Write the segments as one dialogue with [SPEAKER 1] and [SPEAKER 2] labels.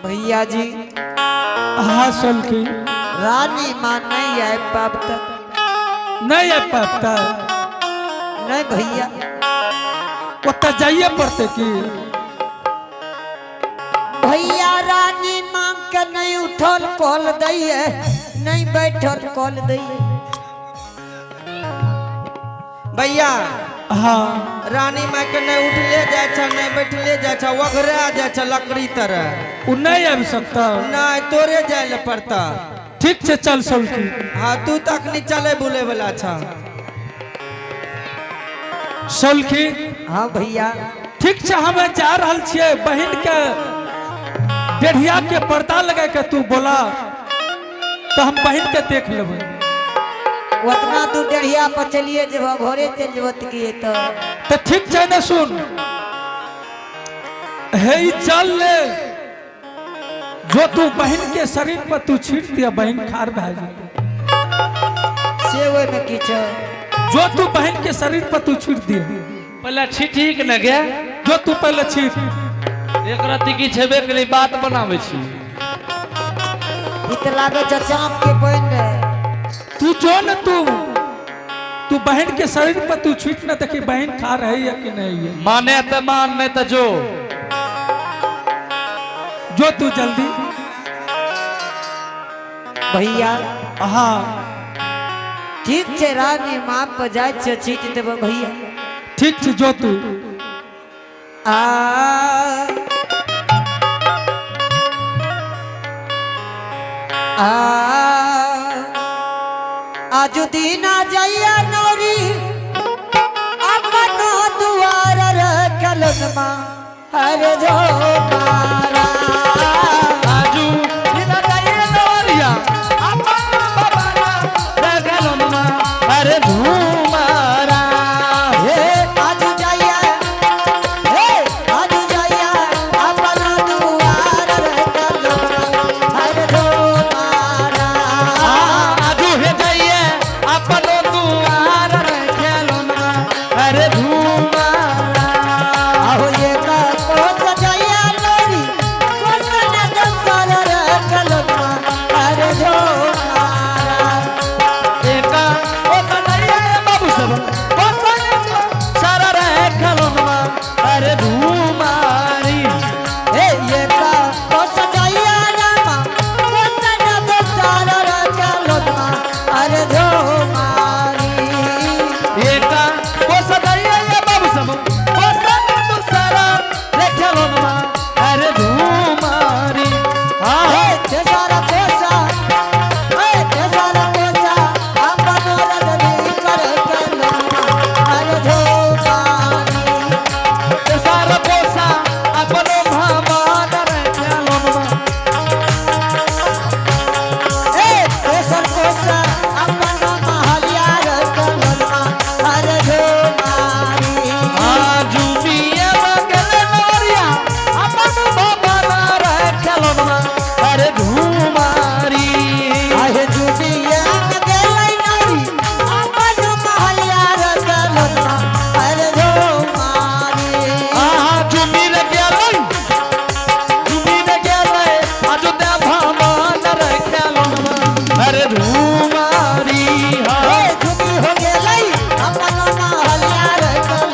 [SPEAKER 1] भैया जी।
[SPEAKER 2] हाँ सोलकी।
[SPEAKER 1] रानी माँ नहीं आए पाप तक।
[SPEAKER 2] नहीं आबि पाबता?
[SPEAKER 1] नहीं भैया।
[SPEAKER 2] ओतऽ जाइए पड़ते की?
[SPEAKER 1] भैया, रानी माँ के नहीं उठल कॉल दैये, नहीं बैठल कॉल दैये।
[SPEAKER 3] भैया।
[SPEAKER 2] हाँ।
[SPEAKER 3] रानी माँ के नहीं उठले जाए छ, नहीं बैठले जाए छ, वघरा जाए छ लकड़ी तरह।
[SPEAKER 2] उ नहीं आबि सकता?
[SPEAKER 3] नहीं, तोरे जाए ले पड़ता।
[SPEAKER 2] ठीक छै, चल सोलकी।
[SPEAKER 3] हाँ, तू तो अखनी चले बुले वाला छ।
[SPEAKER 2] सोलकी।
[SPEAKER 1] हाँ भैया।
[SPEAKER 2] ठीक छै, हम जा रहल छियै बहिन के डेढ़िया के पर्दा लगा के तू बोला तो हम बहिन के देख लेबै।
[SPEAKER 1] उतना तू डेढ़िया पर चलिए जब घरे चल जेबो त की तो।
[SPEAKER 2] तो ठीक छै ने, सुन हे, ई चल ले, जो तू बहिन के शरीर पर तू छीट दिया, बहिन खार भए जेतै।
[SPEAKER 1] से ओहिमे की छै?
[SPEAKER 2] जो तू बहिन के शरीर पर तू छीट दिया।
[SPEAKER 4] पहले ठीक न गे।
[SPEAKER 2] जो तू पहले छीट।
[SPEAKER 4] एक रत्ती की छेबे के लिए बात बनाबै छी।
[SPEAKER 1] ई त लागै छै चाँप के बनि रहे।
[SPEAKER 2] तू जो न, तू तू बहन के शरीर पर तू छीट न, देखी बहन खा रही है कि नहीं है।
[SPEAKER 4] माने त मान, नहीं त जो।
[SPEAKER 2] जो तू जल्दी।
[SPEAKER 1] भैया।
[SPEAKER 2] हाँ।
[SPEAKER 1] ठीक छै, रानी माँ पर जाइ छै, छीट देबै भैया।
[SPEAKER 2] ठीक छै, जो तू।
[SPEAKER 1] आ आ आज दीना जइया नौरी अपनो दुआर रखल माँ हर जो मारा।
[SPEAKER 4] आजू दिना जाइए नवरिया अपन बाबा रखल मा अरे झूमारा।
[SPEAKER 1] हे आज जइया, हे आज जइया अपनो दुआर रखल माँ हर जो मारा।
[SPEAKER 4] आजू हे जाइए अपनो दुआर रखल मा अरे झूमारा।
[SPEAKER 1] आहो ये का कोस जइया नौरी कोस न दसर रखल माँ हर जो मारा।
[SPEAKER 4] एका ओ कन्हैया रे बाबू सब सारा रखल मा अरे झूमारी।
[SPEAKER 1] हे ये का कोस जइया रामा कोस न दसर रखल माँ हर जो मारी।
[SPEAKER 4] एका ओ सदैया रे बाबू सब सारा रखल मा अरे झूमारी। हाँ।
[SPEAKER 1] हे तेसारा कोसा, हे तेसारा कोसा अपनो रजनी कर कल हर जो मारी।
[SPEAKER 4] सारा पोसा अपनो भामान रखल मा।
[SPEAKER 1] हे तेसर कोसा अपनो महलिया रखल हर जो मारी।
[SPEAKER 4] आजू मिया मगल नवरिया अपन भामान रखल मा अरे झूमारी।
[SPEAKER 1] आहे जुबिया गेलै नारी अपन महलिया रखल हर जो मारी।
[SPEAKER 4] आजू मिल गेलै, झूमिर गेलै अयोध्या भामान रखल मा अरे झूमारी।
[SPEAKER 1] हे
[SPEAKER 4] हाँ।
[SPEAKER 1] जुबी हो गेलै अपन महलिया रखल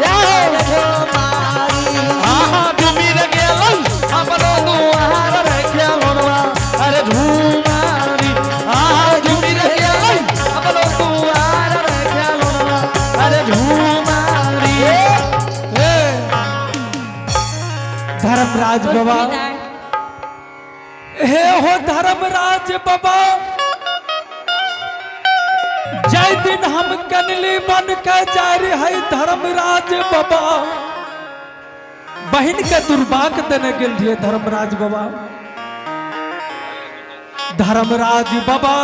[SPEAKER 1] हर जो मारी।
[SPEAKER 4] आहा झूमिर गेलै अपनो दुआर रखल मा अरे झूमारी। आहा झूमिर गेलै अपनो दुआर रखल मा अरे झूमारी।
[SPEAKER 2] हे धर्मराज बाबा, हे हो धर्मराज बाबा, जय दिन हम कनली बन के जा रहे है धर्मराज बाबा, बहिन के दुर्भाग्य देने गेल रहिए धर्मराज बाबा। धर्मराज बाबा,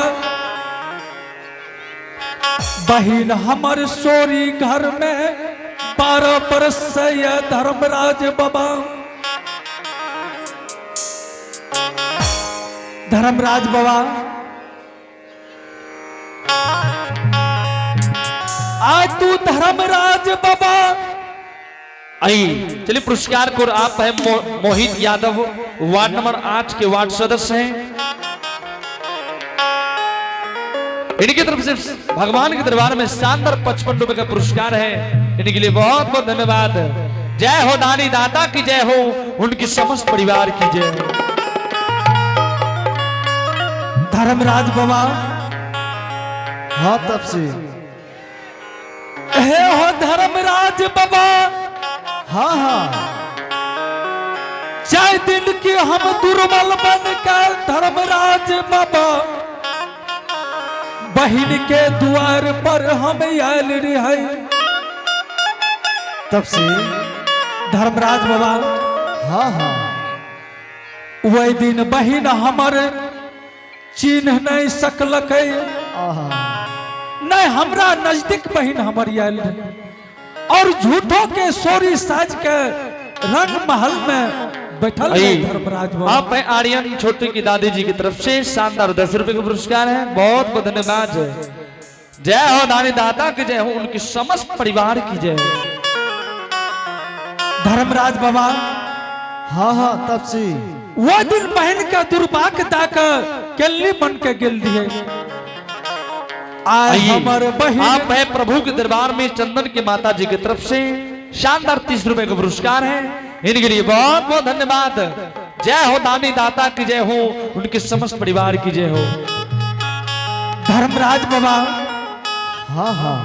[SPEAKER 2] बहिन हमर सोरी घर में 12 बरस से ये धर्मराज बाबा। धर्मराज बाबा, आज तू धर्मराज बाबा
[SPEAKER 4] आई चलिए पुरस्कार को आप है मोहित यादव, वार्ड नंबर 8 के वार्ड सदस्य हैं। इनकी तरफ से भगवान के दरबार में शानदार 55 रुपए का पुरस्कार है। इनके लिए बहुत बहुत धन्यवाद। जय हो दानी दाता की जय हो, उनकी समस्त परिवार की जय हो।
[SPEAKER 2] धर्मराज बाबा।
[SPEAKER 3] हाँ तपसी।
[SPEAKER 2] हे हो धर्मराज बाबा।
[SPEAKER 3] हाँ हाँ।
[SPEAKER 2] चार दिन की हम दुर्बल बन कर धर्मराज बाबा बहन के द्वार पर हम आयल रहे।
[SPEAKER 3] तपसी।
[SPEAKER 2] धर्मराज बाबा।
[SPEAKER 3] हाँ हाँ।
[SPEAKER 2] वही दिन बहन हमर चिन्ह नहीं सकलक,
[SPEAKER 3] आहा।
[SPEAKER 2] नहीं हमरा नजदीक बहन हमर आयल रहे और झूठो के सोरी साज के रंग महल में बैठल रहे
[SPEAKER 4] आई।
[SPEAKER 2] धर्मराज बाबा।
[SPEAKER 4] आप है आर्यन छोटे की दादी जी की तरफ से शानदार 10 रुपए का पुरस्कार है। बहुत बहुत धन्यवाद। जय हो दानी दाता की जय हो, उनकी समस्त परिवार की जय हो।
[SPEAKER 2] धर्मराज बाबा।
[SPEAKER 3] हाँ हाँ तपसी।
[SPEAKER 2] वो दिन बहन के दुर्भाग्य दाक केली बन के गेल दिए आय
[SPEAKER 4] आइए।
[SPEAKER 2] हमर बहन।
[SPEAKER 4] आप है प्रभु के दरबार में चंदन के माता जी की तरफ से शानदार 30 रुपए का पुरस्कार है। इनके लिए बहुत बहुत धन्यवाद। जय हो दानी दाता की जय हो, उनके समस्त परिवार की जय हो।
[SPEAKER 2] धर्मराज बाबा।
[SPEAKER 3] हाँ हाँ।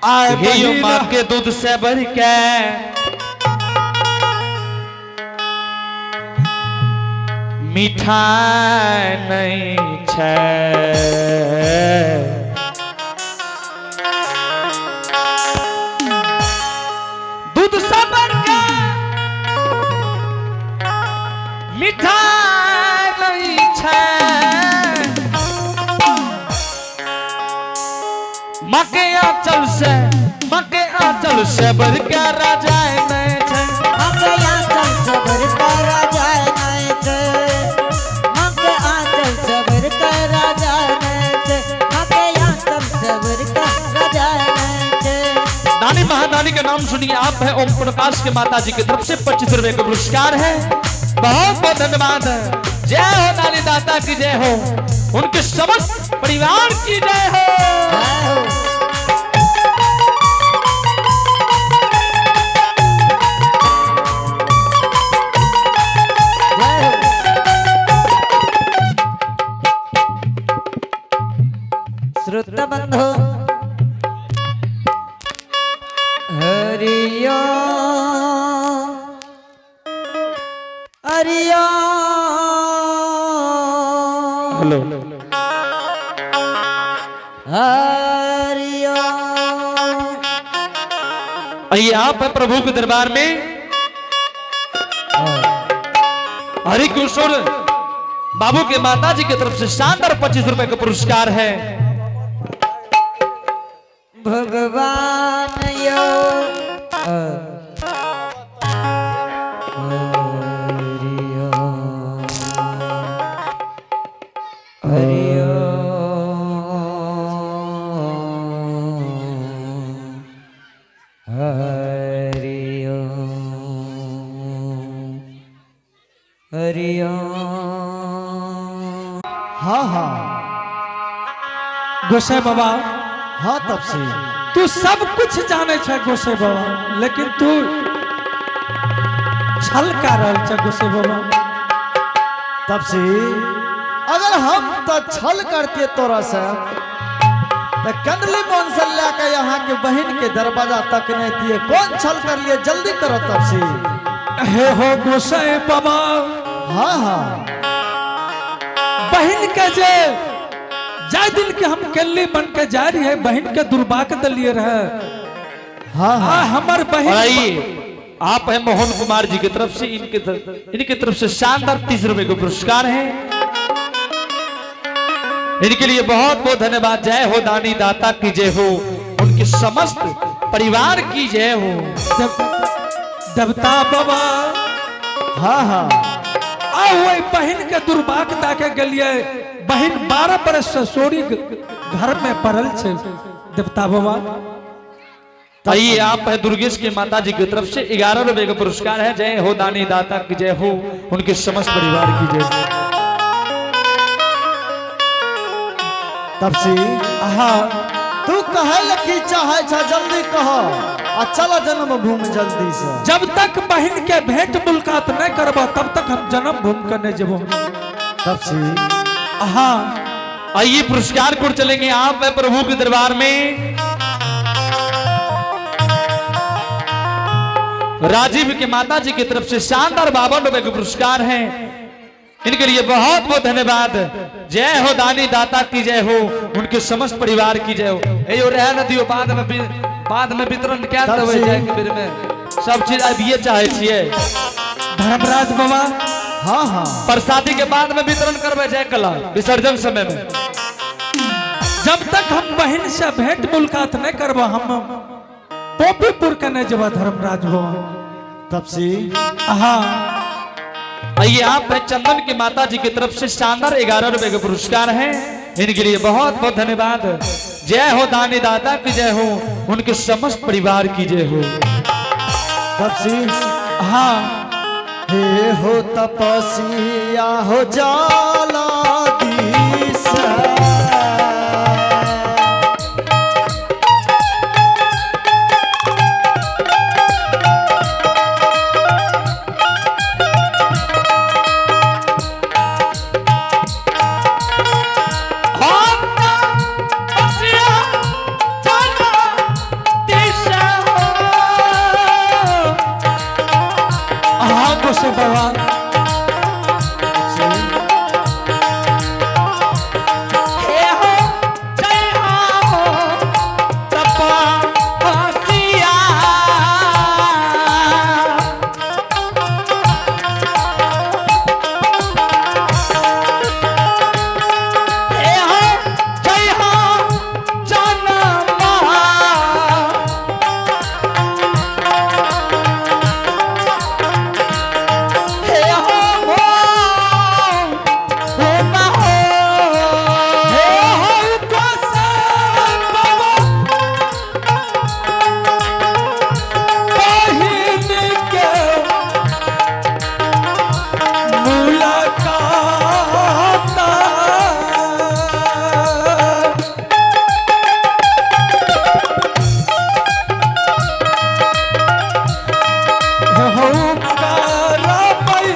[SPEAKER 2] आय
[SPEAKER 4] हे यो
[SPEAKER 2] बहिन
[SPEAKER 4] माँ के दूध से भर के मिठाई नहीं छे। दूध से भर के मिठाई नहीं छे। मके आंचल से, मके आंचल से बढ़ के राजा नहीं छे।
[SPEAKER 1] मके आंचल से भर के राजा नहीं छे। मके आंचल से भर के राजा नहीं छे। मके आंचल से भर के राजा नहीं छे।
[SPEAKER 4] दानी महादानी का नाम सुनिए आप है ओम प्रकाश के माता जी की तरफ से 25 रुपए का पुरस्कार है। बहुत बहुत धन्यवाद। जय हो दानी दाता की जय हो, उनके समस्त परिवार की जय हो।
[SPEAKER 1] जय हो। जय हो। श्रुत बंधु हरिया हरिया
[SPEAKER 4] हेलो।
[SPEAKER 1] हरिया।
[SPEAKER 4] आइए आप है प्रभु के दरबार में हरि किशोर बाबू के माता जी की तरफ से शानदार 25 रुपए का पुरस्कार है।
[SPEAKER 1] भगवान यो हरिया हरिया हरिया हरिया।
[SPEAKER 3] हाँ हाँ।
[SPEAKER 2] गोसाई बाबा।
[SPEAKER 3] हाँ तपसी।
[SPEAKER 2] तू सब कुछ जाने छे गोसाई बाबा, लेकिन तू छल का रहल छे गोसाई बाबा।
[SPEAKER 3] तपसी, अगर हम तो छल करते तोरा से तो कंडली कौन से लेके यहाँ के बहन के दरवाजा तक नहीं दिए। कौन छल कर लिए? जल्दी करो तपसी।
[SPEAKER 2] हे हो गोसाई बाबा।
[SPEAKER 3] हाँ हाँ।
[SPEAKER 2] बहन के जे जाय दिन के हम केली बन के जा रही है, बहन के दुर्भाग्य दिलिए रहे।
[SPEAKER 3] हाँ
[SPEAKER 2] आ
[SPEAKER 3] हाँ।
[SPEAKER 2] हमर
[SPEAKER 4] और
[SPEAKER 2] बहन।
[SPEAKER 4] आइए आप है मोहन कुमार जी की तरफ से इनके तरफ से शानदार 30 रुपए का पुरस्कार है। इनके लिए बहुत बहुत धन्यवाद। जय हो दानी दाता की जय हो, उनके समस्त परिवार की जय हो।
[SPEAKER 2] देवता बाबा।
[SPEAKER 3] हाँ हाँ।
[SPEAKER 2] आ वही बहन के दुर्भाग्य दाके गेलिए, बहन 12 बरस से सोरी घर में पड़ल छे देवता बाबा।
[SPEAKER 4] आइए आप है दुर्गेश के माता जी की तरफ से 11 रुपए का पुरस्कार है। जय हो दानी दाता की जय हो, उनके समस्त परिवार की जय हो।
[SPEAKER 3] तपसी।
[SPEAKER 2] हाँ।
[SPEAKER 3] तू कहे की चाहे छा, जल्दी कह आ चल जन्म भूमि जल्दी से।
[SPEAKER 2] जब तक बहन के भेंट मुलाकात नहीं करबा, तब तक हम जन्म भूमि के नहीं जेबो।
[SPEAKER 3] तपसी।
[SPEAKER 2] हाँ।
[SPEAKER 4] आइए पुरस्कार को चलेंगे आप है प्रभु के दरबार में। राजीव के माता जी की तरफ से शानदार 52 रुपए के पुरस्कार हैं। इनके लिए बहुत बहुत धन्यवाद। जय हो दानी दाता की जय हो, उनके समस्त परिवार की जय हो। ए यो रह न दियो, बाद में वितरण क्या
[SPEAKER 3] तब
[SPEAKER 4] देबै जाय के बेर में सब चीज अब ये चाहे छियै।
[SPEAKER 2] धर्मराज बाबा।
[SPEAKER 3] हाँ हाँ
[SPEAKER 4] प्रसादी के बाद में वितरण करबै जाय कला विसर्जन समय में।
[SPEAKER 2] जब तक हम बहन से भेंट मुलाकात नहीं करबा, हम पोपीपुर के नहीं जेबा धर्मराज बाबा।
[SPEAKER 3] तपसी।
[SPEAKER 2] हाँ।
[SPEAKER 4] आइए आप है चंदन की माता जी की तरफ से शानदार 11 रुपए के पुरस्कार हैं। इनके लिए बहुत बहुत धन्यवाद। जय हो दानी दाता की जय हो, उनके समस्त परिवार की जय हो।
[SPEAKER 3] तपसी।
[SPEAKER 2] हाँ।
[SPEAKER 3] हे हो तपसिया हो जाला दिस।
[SPEAKER 2] हाँ गोसे बाबा। हे हो गोसे बाबा, बहिन के मुलाकात। हो करबै।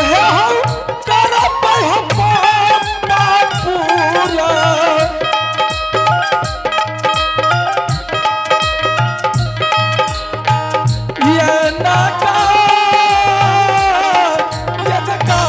[SPEAKER 2] हे हो करबै हम पूरा। ये नाटा ये नका।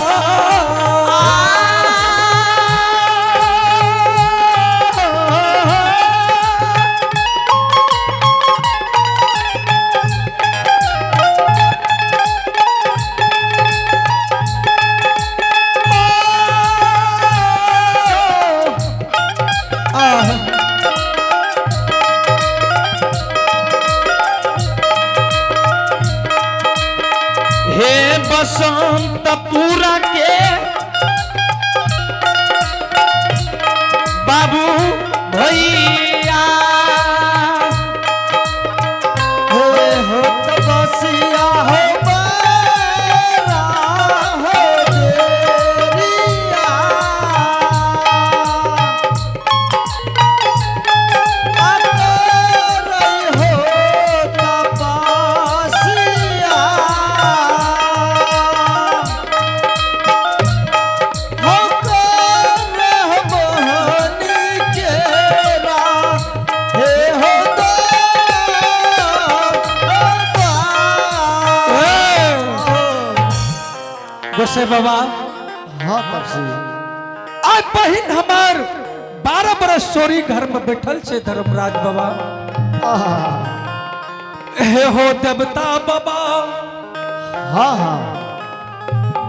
[SPEAKER 2] आह।
[SPEAKER 4] हे बसंतपुरा के बाबू भैया,
[SPEAKER 3] हे हो तपसिया हो बरा हो देरिया। अकर हो तपसिया। हो कर बहनी केरा, हे हो दो।
[SPEAKER 2] गोसे बाबा।
[SPEAKER 3] हाँ तपसी।
[SPEAKER 2] आज बहिन हमार 12 बरस चोरी घर में बैठल छे धर्मराज बाबा।
[SPEAKER 3] आहा।
[SPEAKER 2] हे हो देवता बाबा।
[SPEAKER 3] हाँ हाँ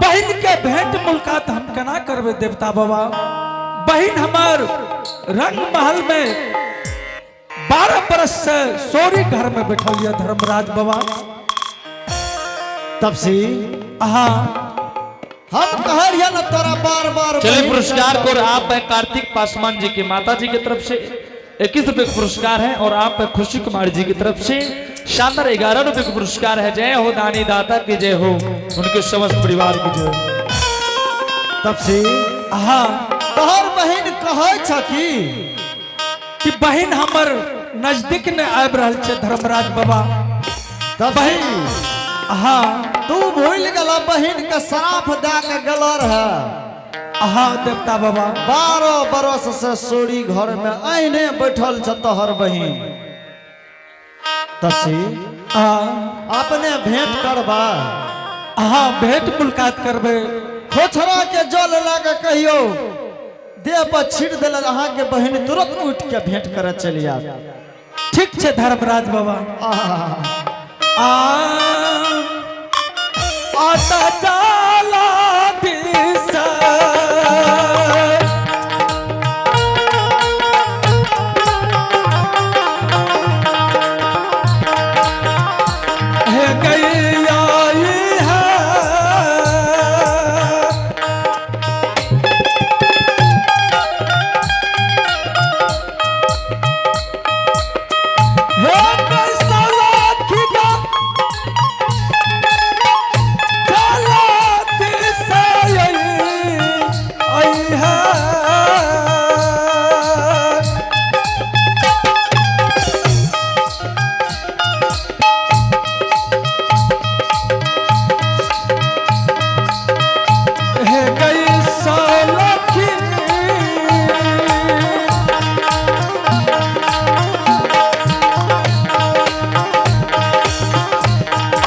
[SPEAKER 2] बहिन के भेंट मुलाकात हम केना करबे देवता बाबा? बहिन हमार रंग महल में 12 बरस से सोरी घर में बैठल यह धर्मराज बाबा।
[SPEAKER 3] तपसी।
[SPEAKER 2] हाँ।
[SPEAKER 3] हम कह रहिए ना तोरा बार बार
[SPEAKER 4] चलिए
[SPEAKER 3] बहिन
[SPEAKER 4] पुरस्कार को और आप है कार्तिक पासवान जी की माता जी की तरफ से 21 रुपए का पुरस्कार है और आप है खुशी कुमार जी की तरफ से शानदार 11 रुपए का पुरस्कार है। जय हो दानी दाता की जय हो, उनके समस्त परिवार की जय हो।
[SPEAKER 3] तब से
[SPEAKER 2] हाँ।
[SPEAKER 3] तोहर बहिन कहै छ की
[SPEAKER 2] कि बहिन हमर नजदीक ने आबि रहल छै धर्मराज बाबा।
[SPEAKER 3] तब से
[SPEAKER 2] हाँ।
[SPEAKER 3] तू भूल गेला बहिन के श्राप दए के गेलो रहे।
[SPEAKER 2] हाँ देवता बाबा।
[SPEAKER 3] 12 बरस से सोरी घर में अहिने बैठल छ तोहर बहिन। तसी
[SPEAKER 2] हाँ।
[SPEAKER 3] अपने भेंट करबा?
[SPEAKER 2] हाँ, भेंट मुलाकात करबै।
[SPEAKER 3] खोछरा के जल ला के कहियो देह पर छीट देल, अहाँ के बहिन तुरंत उठ के भेंट करे चली आत।
[SPEAKER 2] ठीक छै धर्मराज बाबा।
[SPEAKER 3] आहा।
[SPEAKER 2] आ आता जाला दिशा हे गई आई है। हे कैसा लाखिया चला दिशा आई आई है। हे गई सौलखी।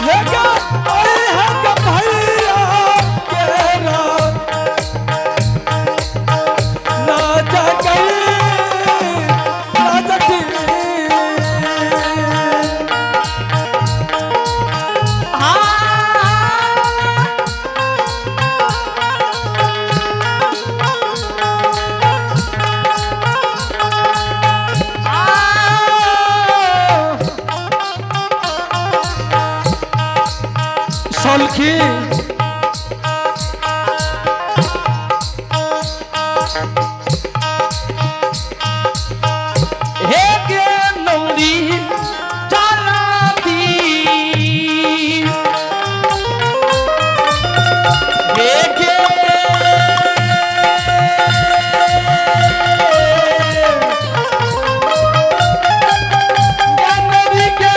[SPEAKER 2] हे गा अरे हे गा भैया केरा ना जगई ना जगी। सौलखी।
[SPEAKER 4] हे गे नौरी जाला दी, हे गे नौरी के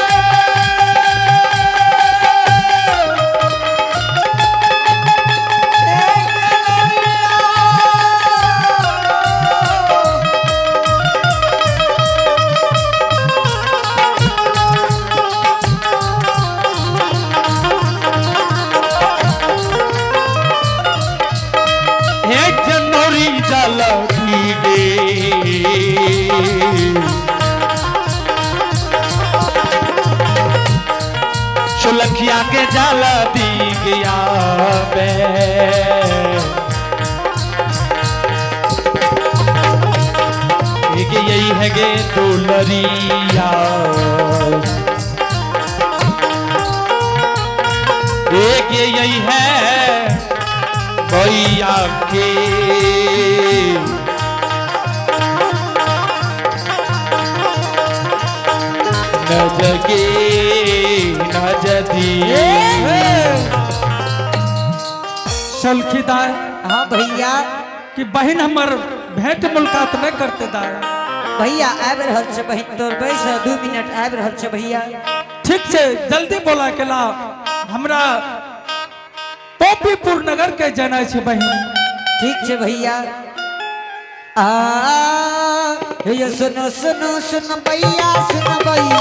[SPEAKER 4] हे जनौरी जाला दी गे। सुलखिया के जाला दी गया बे। एक यही है गे दुलरिया, एक यही है भैया के। न जगे न जदी।
[SPEAKER 2] सौलखी दाय।
[SPEAKER 1] हाँ भैया।
[SPEAKER 2] कि बहिन हमर भेंट मुलाकात नहीं करते दाय?
[SPEAKER 1] भैया, आबि रहल छै बहिन तोर। बैस 2 मिनट, आबि रहल छै भैया।
[SPEAKER 2] ठीक छै, जल्दी बोला के ला, हमरा पोपीपुर नगर के जाना छै बहिन।
[SPEAKER 1] ठीक छै भैया। आ ये सुनो सुनो सुन भैया, सुन भैया।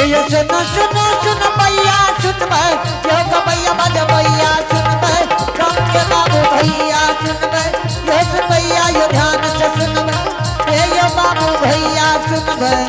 [SPEAKER 1] ये सुनो सुनो सुन भैया, सुन भाई योग भैया, बज भैया, सुन भाई राम के बाबू भैया, सुन भाई यो सुन भैया, यो ध्यान से सुन भाई, हे यो बाबू भैया, सुन भाई।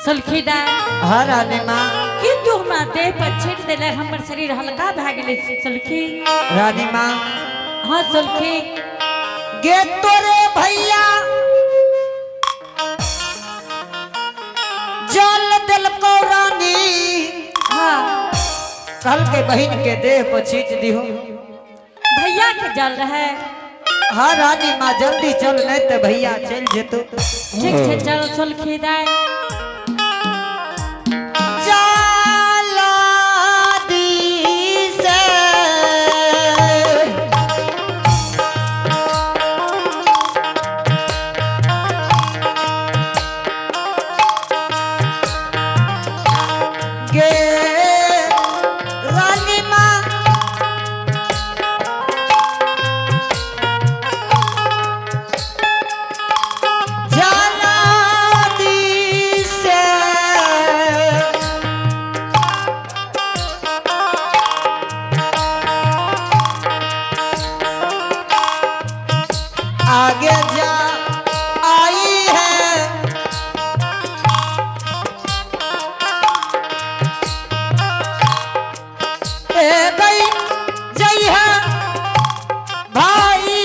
[SPEAKER 5] सलखीदा
[SPEAKER 1] हाँ रानी माँ।
[SPEAKER 5] कि तू हमरा देह पर छीट देले, हमर शरीर हल्का भए गेलै सलखी।
[SPEAKER 1] रानी माँ।
[SPEAKER 5] हाँ सलखी।
[SPEAKER 1] गे तोरे भैया जल दिलको रानी।
[SPEAKER 5] हाँ।
[SPEAKER 1] कल के बहन के देह पर छीट दिहो।
[SPEAKER 5] भैया के जल रहे?
[SPEAKER 1] हाँ रानी माँ, जल्दी चल, नहीं तो भैया चल जेतो।
[SPEAKER 5] ठीक छै, चल सलखी दाई।
[SPEAKER 1] जाला दी से गे रानी माँ, जाला दी से आगे जा आई है। ए गई जई है भाई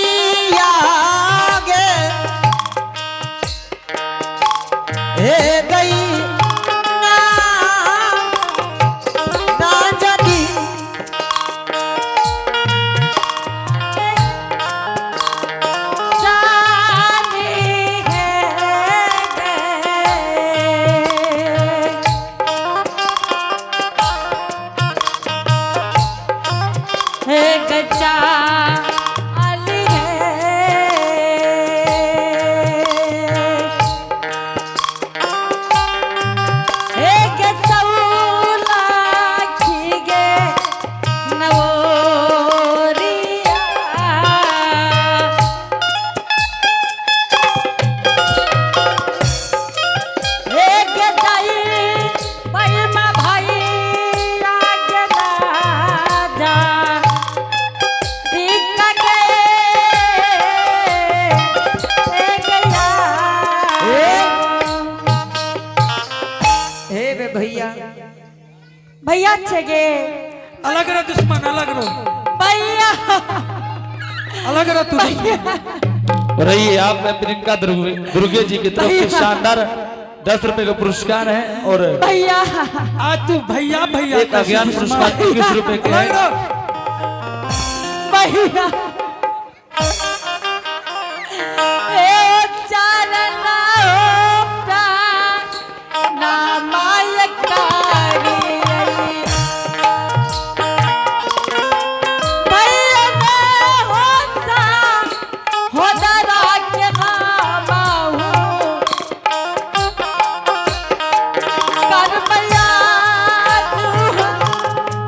[SPEAKER 1] आगे, ए गई ना ना जदी।
[SPEAKER 5] जाने है गे। एक चाल है। एक सौला गे नवोरिया। एक दाई बैमा भाई आगे राजा टीका के एक
[SPEAKER 1] हे बे भैया।
[SPEAKER 5] भैया छे गे।
[SPEAKER 2] अलग रहो दुश्मन, अलग रहो।
[SPEAKER 5] भैया।
[SPEAKER 2] अलग रहो तू दुश्मन।
[SPEAKER 4] रहिए आप प्रियंका दुर्गे जी की तरफ से शानदार 10 रुपए का पुरस्कार है और
[SPEAKER 5] भैया।
[SPEAKER 2] आज तू भैया भैया
[SPEAKER 4] एक अज्ञान
[SPEAKER 2] कैसे
[SPEAKER 4] पुरस्कार
[SPEAKER 2] दुश्मन?
[SPEAKER 4] 21 रुपए के
[SPEAKER 2] अलग
[SPEAKER 4] है।
[SPEAKER 2] रहो।
[SPEAKER 5] भैया, ए चरण ना मायकारी भैया ने होता होदरा के माहू कर भैया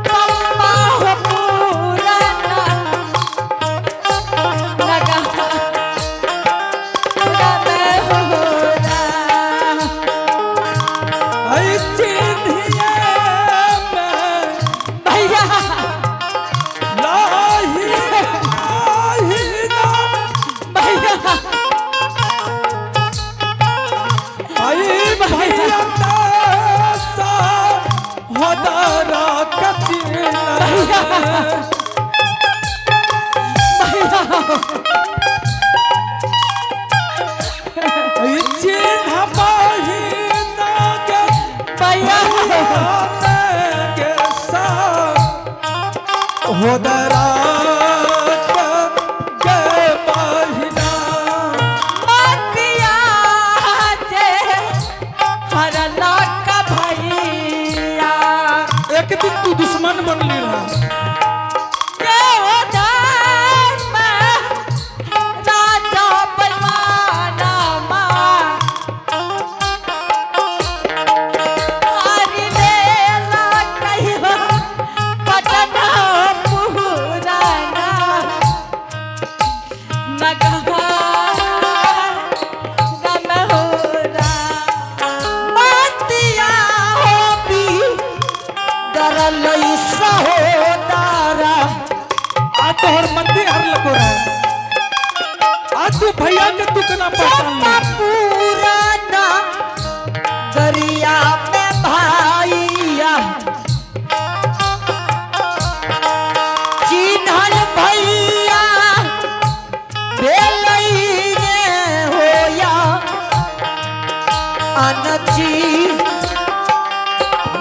[SPEAKER 5] पम्मा हो पूरा लगा
[SPEAKER 2] ऐ चिन्हिया में
[SPEAKER 5] भैया।
[SPEAKER 2] लाही लाही ना।
[SPEAKER 5] भैया।
[SPEAKER 2] आई भैया सा होदारा कचिना। चिन्ह बहिना के
[SPEAKER 5] भैया।
[SPEAKER 2] के सा होदरा के बहिना।
[SPEAKER 5] मतिया जे हर लाख भैया।
[SPEAKER 2] एक दिन तू दुश्मन बनली रहा।
[SPEAKER 5] राजा पैमाना माँ हरि लेला कहियो पटना पुराना मगहा गम होरा।
[SPEAKER 1] मतिया हो भी डरलई सहोदारा।
[SPEAKER 2] आ तोहर मंदिर हर लको रहा। आ तू भैया के तू केना पहचान
[SPEAKER 1] चंपा
[SPEAKER 2] ली?
[SPEAKER 1] पुराना दरिया।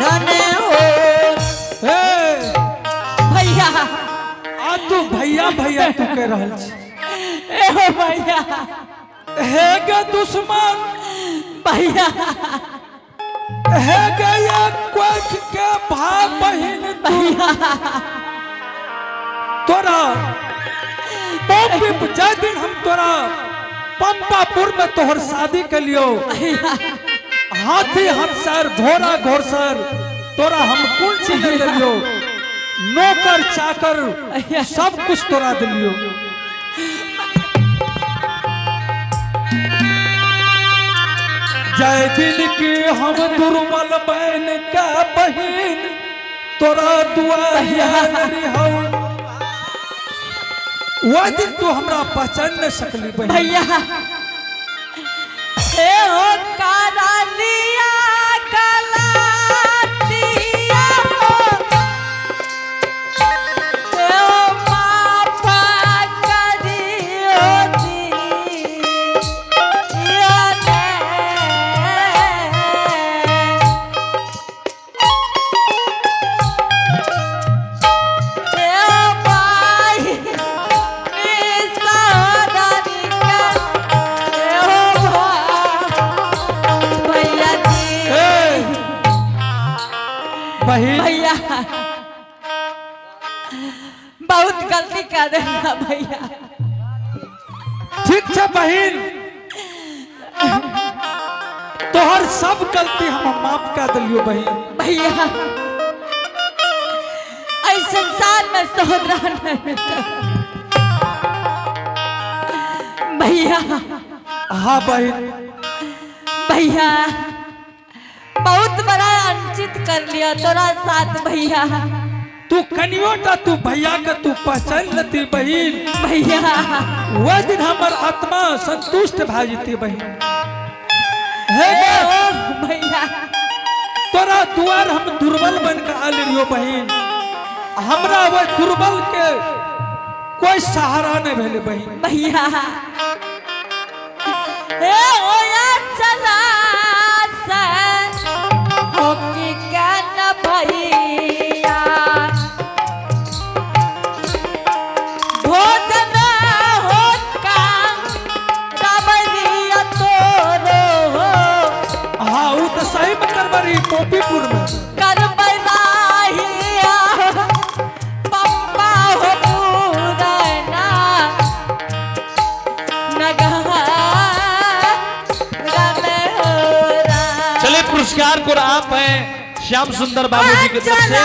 [SPEAKER 1] नने हो।
[SPEAKER 2] हे।
[SPEAKER 5] भैया।
[SPEAKER 2] आ तू भैया भैया तू कह रहल छी।
[SPEAKER 5] ए हो भैया।
[SPEAKER 2] हे गे दुश्मन।
[SPEAKER 5] भैया।
[SPEAKER 2] हे गे ये कोख के भाई बहिन तू। तोरा पंपी जाय दिन हम तोरा पंपापुर में तोहर शादी के लियो, हाथी हथसर घोड़ा घोड़सर तोरा हम कुल चीज दिलियो, नौकर चाकर सब कुछ तोरा दिलियो। जय दिन की हम दुर्बल बहन का बहिन तोरा दुआरिया रिहौ, वह दिन तू हमरा पहचान नहीं सकली बहिन।
[SPEAKER 5] भैया, ए हो कारालिया गलातिया हो, ए हो माफा करियो दिया ने। ए हो भाई भैया जी।
[SPEAKER 2] ए, बहिन।
[SPEAKER 5] भैया, बहुत गलती कर देना भैया।
[SPEAKER 2] ठीक छै बहिन, तोहर सब गलती हम माफ कर दिलियो बहिन।
[SPEAKER 5] भैया, ऐ संसार में सहोदरा नहीं मिलता भैया।
[SPEAKER 2] हाँ बहिन।
[SPEAKER 5] भैया, बहुत बड़ा अनुचित कर लिया तोरा साथ भैया।
[SPEAKER 2] तू कनियोटा तू भैया के तू पहचान लेती बहिन।
[SPEAKER 5] भैया।
[SPEAKER 2] वह दिन हमर आत्मा संतुष्ट भए जेती बहिन। हे
[SPEAKER 5] ए
[SPEAKER 2] गे,
[SPEAKER 5] ओ भैया।
[SPEAKER 2] तोरा दुआर हम दुर्बल बन के आयल रहियो बहिन, हमरा वह दुर्बल के कोई सहारा नहीं भेले बहिन।
[SPEAKER 5] भैया, ए ओया चला से होकी के न भैया, भोजन हो का रबरिया तोरो हो।
[SPEAKER 2] हाँ, वो तो सही में करबरी पोपीपुर में।
[SPEAKER 5] करबराहिया पंपा हो पूरना नगर में हो रा।
[SPEAKER 4] चलिए, पुरस्कार को आप हैं श्याम सुंदर बाबू जी की तरफ से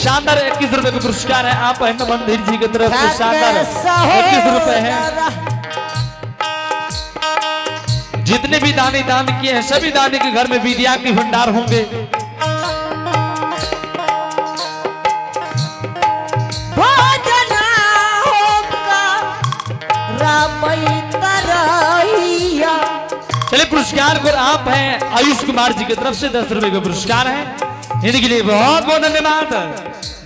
[SPEAKER 4] शानदार 21 रुपए का पुरस्कार है। आप हैं मंदिर जी की तरफ से शानदार 21 रुपए है। जितने भी दानी दान किए हैं, सभी दानी के घर में विद्या के भंडार होंगे।
[SPEAKER 1] भोजना होगा रामई तरैया।
[SPEAKER 4] चलिए, पुरस्कार को आप हैं आयुष कुमार जी की तरफ से 10 रुपए का पुरस्कार है। इनके लिए बहुत बहुत धन्यवाद।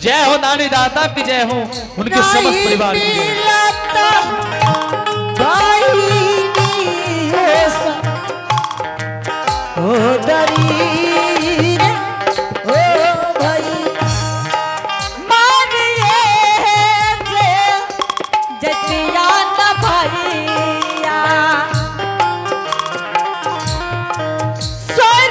[SPEAKER 4] जय हो दानी दाता की जय हो, उनके समस्त परिवार की जय हो।
[SPEAKER 1] मिलता बहिनी हो।